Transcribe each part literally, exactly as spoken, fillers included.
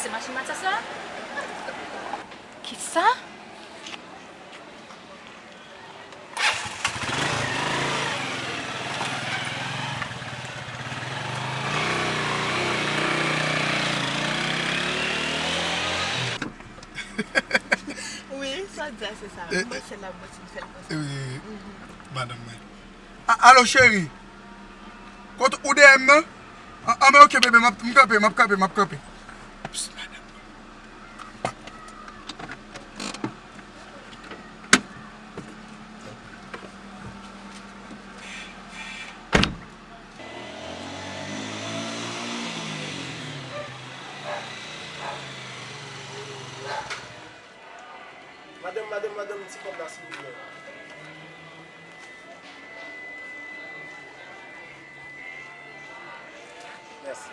Se machin Matyas la? Kisa? Wi, sa w di a se sa. E, mwen se la boutin fè l konsa. Wi, madanm mwen. A, alo, cheri. Kote ou dèyè m nan? A, a, men oke, bebe, m ap, m kanpe, m ap kanpe, m ap kanpe. Ps, madanm. Madanm, madanm, madanm, ti kòb la, silvouplè. Mèsi.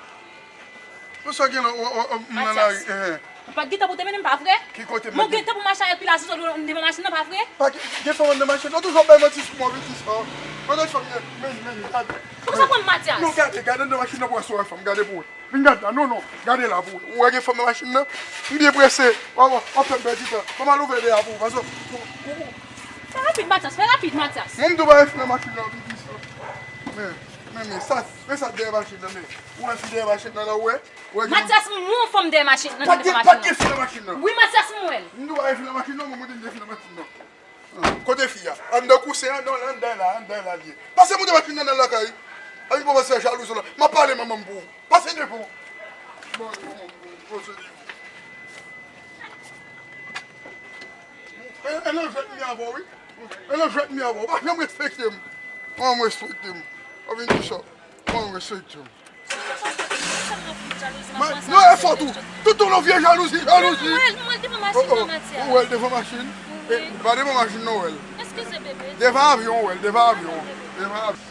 Bon, sa gen la, w, w, w, m nan lari, Matyas, eh, eh. Ou pa t gentan pou te mennen m, pa vre? Ki kote m te? Mwen gentan pou mache avèk pil a zizou devan machin nan, pa vre? Pa gen, gen fanm anndan machin nan, ou toujou ap bay manti sou mwen, vin di sa. Mwen, lòt fanm, men, men, men, gade. Ou sa pran Matyas? Non, gade, gade anndan machin nan pou wè si w wè fanm, gade pou wè. Vin gad la, non, non, gade la pou ou. Ou wè gen fanm nan machin nan? M byen prese. W ap, w ap fè m pèdi tan. Ban m al ouvè dèyè a pou ou, paske ou, ou, ou. Fè rapid, Matyas, fè rapid, Matyas. Mwen, m tou pa gen fi nan machin nan, vin di sa. Men, men, men, sa, men sa dèyè machin nan, men. Ou wè fi dèyè machin nan la, ou wè? Ou wè gen Matyas, m wè yon fanm dèyè machin nan, pa t gen, pa t gen fi nan machin nan. Wi, Matyas, m wè l. M tou pa gen fi nan machin nan, mwen, mwen te gen fi nan machin nan. Kote fi a? Anndan kousen an? Non, anndan la, anndan la l ye. Pase moute machin nan nan lakay. Ann kòmanse fè jalouzi la. M ap pale manman m pou ou. Pase devan. Bon, bon, bon, bon, se li. E, e nan jwèt mi avè w, wi. E nan jwèt mi avè w. Ou pa janm respekte m. Manman m respekte m. Ou vin di sa. Manman m respekte m. Mwen, non, e fò tou. Tout tan w vye jalouzi, jalouzi. Mwen, mwen devan machin nan, Matyas. Ou wè l devan machin? Wi. E, pa devan machin non, ou wè l. Eskize, bebe. Devan avyon, ou wè l, devan avyon. Devan avyon.